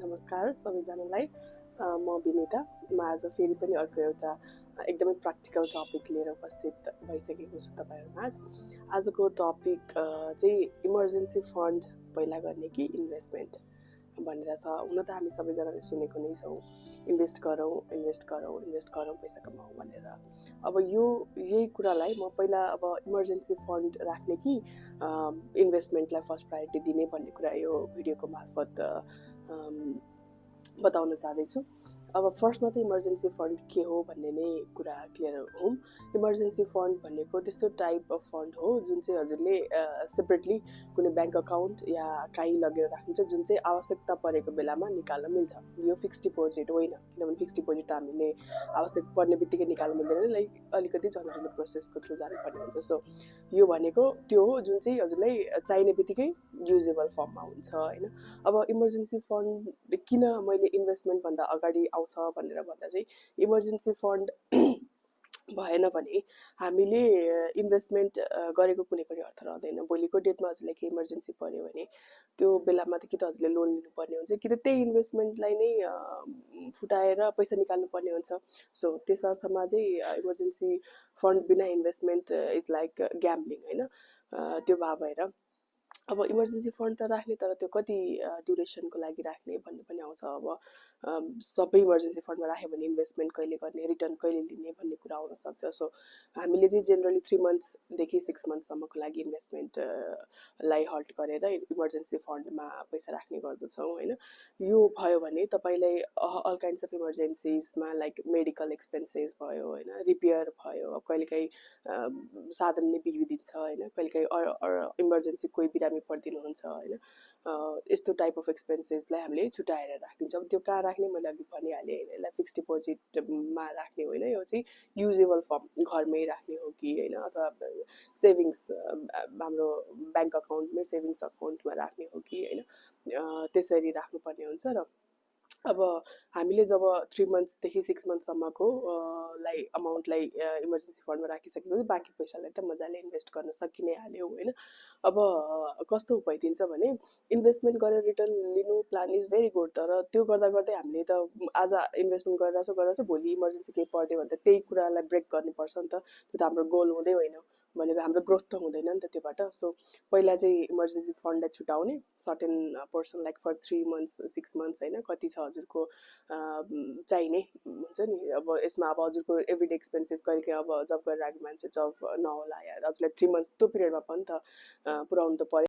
नमस्कार सबैजनालाई। म विनिता। म आज फेरि पनि अर्को एउटा एकदमै प्र्याक्टिकल टपिक लिएर उपस्थित भइसकेको छु तपाईँहरूमाझ। आजको टपिक चाहिँ इमर्जेन्सी फन्ड पहिला गर्ने कि इन्भेस्टमेन्ट भनेर छ। हुन त हामी सबैजनाले सुनेको नै छौँ, इन्भेस्ट गरौँ पैसा कमाऊ भनेर। अब यही कुरालाई म पहिला अब इमर्जेन्सी फन्ड राख्ने कि इन्भेस्टमेन्टलाई फर्स्ट प्रायोरिटी दिने भन्ने कुरा यो भिडियोको मार्फत बताउन चाहदैछु। अब फर्स्टमा त इमर्जेन्सी फन्ड के हो भन्ने नै कुरा क्लियर हौँ। इमर्जेन्सी फन्ड भनेको त्यस्तो टाइप अफ फन्ड हो जुन चाहिँ हजुरले सेपरेटली कुनै ब्याङ्क अकाउन्ट या कहीँ लगेर राख्नुहुन्छ, जुन चाहिँ आवश्यकता परेको बेलामा निकाल्न मिल्छ। यो फिक्स्ड डिपोजिट होइन, किनभने फिक्स्ड डिपोजिट त हामीले आवश्यक पर्ने बित्तिकै निकाल्न मिल्दैन, लाइक अलिकति झन्झटिलो प्रोसेसको थ्रु जानुपर्ने हुन्छ। सो यो भनेको त्यो हो जुन चाहिँ हजुरलाई चाहिने बित्तिकै युजेबल फर्ममा हुन्छ होइन। अब इमर्जेन्सी फन्ड किन मैले इन्भेस्टमेन्ट भन्दा अगाडि आउँछ भनेर भन्दा चाहिँ इमर्जेन्सी फन्ड भएन भने हामीले इन्भेस्टमेन्ट गरेको कुनै पनि अर्थ रहँदैन। भोलिको डेटमा हजुरलाई केही इमर्जेन्सी पर्यो भने त्यो बेलामा त कि त हजुरले लोन लिनुपर्ने हुन्छ, कि त त्यही इन्भेस्टमेन्टलाई नै फुटाएर पैसा निकाल्नुपर्ने हुन्छ। सो त्यस अर्थमा चाहिँ इमर्जेन्सी फन्ड बिना इन्भेस्टमेन्ट इज लाइक ग्याम्बलिङ होइन। त्यो भएर अब इमर्जेन्सी फन्ड त राख्ने, तर त्यो कति ड्युरेसनको लागि राख्ने भन्ने पनि आउँछ। अब सबै इमर्जेन्सी फन्डमा राख्यो भने इन्भेस्टमेन्ट कहिले गर्ने, रिटर्न कहिले लिने भन्ने कुरा आउनसक्छ। सो हामीले चाहिँ जेनरली 3 मन्थ्सदेखि 6 मन्थसम्मको लागि इन्भेस्टमेन्ट लाई हल्ट गरेर इमर्जेन्सी फन्डमा पैसा राख्ने गर्दछौँ होइन। यो भयो भने तपाईँलाई अल काइन्ड्स अफ इमर्जेन्सिजमा लाइक मेडिकल एक्सपेन्सेस भयो होइन, रिपेयर भयो, कहिलेकाहीँ साधन नै बिग्रिदिन्छ होइन, कहिलेकाहीँ इमर्जेन्सी कोही बिरामी परिदिनुहुन्छ होइन। यस्तो टाइप अफ एक्सपेन्सेसलाई हामीले छुट्याएर राखिदिन्छौँ। त्यो कहाँ राख्ने मैले अघि भनिहालेँ होइन, यसलाई फिक्स्ड डिपोजिटमा राख्ने होइन, यो चाहिँ युजेबल फर्म घरमै राख्ने हो कि होइन, अथवा सेभिङ्स हाम्रो ब्याङ्क अकाउन्टमै सेभिङ्स अकाउन्टमा राख्ने हो कि होइन, त्यसरी राख्नुपर्ने हुन्छ। र अब हामीले जब 3 मन्थ्सदेखि 6 मन्थसम्मको अमाउन्टलाई इमर्जेन्सी फन्डमा राखिसकेपछि बाँकी पैसालाई त मजाले इन्भेस्ट गर्न सकि नै हाल्यो होइन। अब कस्तो भइदिन्छ भने इन्भेस्टमेन्ट गरेर रिटर्न लिनु प्लान इज भेरी गुड, तर त्यो गर्दा गर्दै हामीले त आज इन्भेस्टमेन्ट गरिरहेछ भोलि इमर्जेन्सी केही पर्यो भने त त्यही कुरालाई ब्रेक गर्नुपर्छ नि त। त्यो त हाम्रो गोल हुँदै होइन, भनेको हाम्रो ग्रोथ त हुँदैन नि त त्योबाट। सो पहिला चाहिँ इमर्जेन्सी फन्डलाई छुटाउने certain person like for 3 months 6 months होइन, कति छ हजुरको चाहिने हुन्छ नि। अब यसमा अब हजुरको एभ्रिडे एक्सपेन्सेस कहिलेकाहीँ अब जब गरेर राखेको मान्छे जब नहोला, या हजुरलाई 3 मन्थ्स त्यो पिरियडमा पनि त पुऱ्याउनु त पर्यो।